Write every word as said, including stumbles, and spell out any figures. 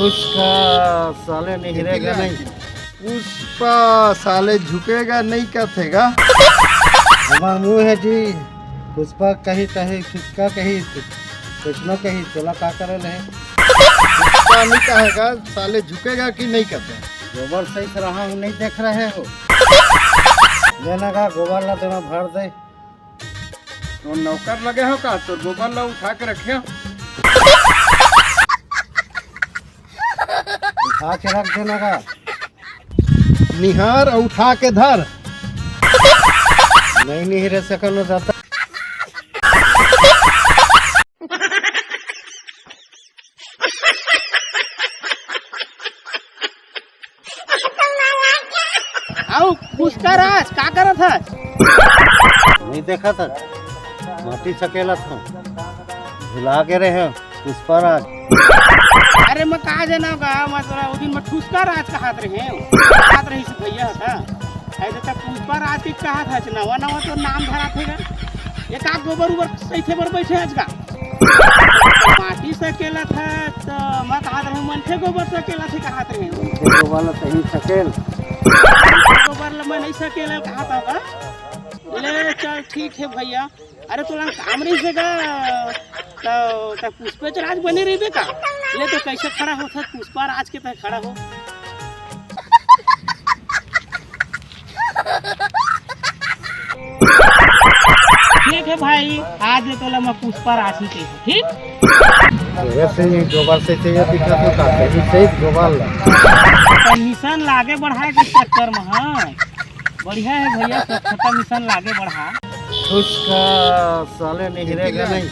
उसका साले निहरेगा नहीं। पुष्पा साले झुकेगा नहीं कथेगा। हमार मुंह है जी, पुष्पा कही तही, किसका कही, कुछ न कही, चला का करे ले। पुष्पा नहीं कहेगा, साले झुकेगा कि नहीं कथे। गोबर सही से रहा हूँ, नहीं देख रहे हो। लेना का गोबर ला देना भर दे। तो नौकर लगे हो का? तो गोबर ला उठा के रखे हो। उठा के रख देना का। निहार अउ उठा के धर। नहीं, नहीं रह सकल जाता। आओ, पुष्पा राज, का करत हस? नहीं देखा था, माटी सकेला था, भुला के रहे हो। पुष्पा राज। अरे मैं का जाना का, मतलब, वो दिन मैं ठुसका राज कहात रहे, कहात रही से भैया था। ऐसे तक पुष्पा राज के कहा था, नवा नवा तो नाम धरा थे गा। एक आध गोबर उबर सही थे बर बैठे आज का। माटी से अकेला था, तो मैं कहात रहे, मन थे गोबर से अकेला थे कहात रहे। गोबर ला सही सकेल। गोबर ला मैं नहीं सकेला कहात हूँ का। ले चल, ठीक है भैया। अरे तोला काम रहिसे का, त, त पुष्पा राज बने रहिबे का? ले तो कैसे खड़ा होत है पुष्पा राज के, त खड़ा हो। ठीक है भाई, आज ले तोला मैं पुष्पा राज ही कही, ठीक? वैसे ही गोबर से चाहिए दिखा तो का, सही सही गोबर ला। त मिशन लागे बढ़ाए के चक्कर में, हाँ। बढ़िया है भैया, स्वच्छता मिशन लागे बढ़ा। उसका साले निहरेगा नहीं।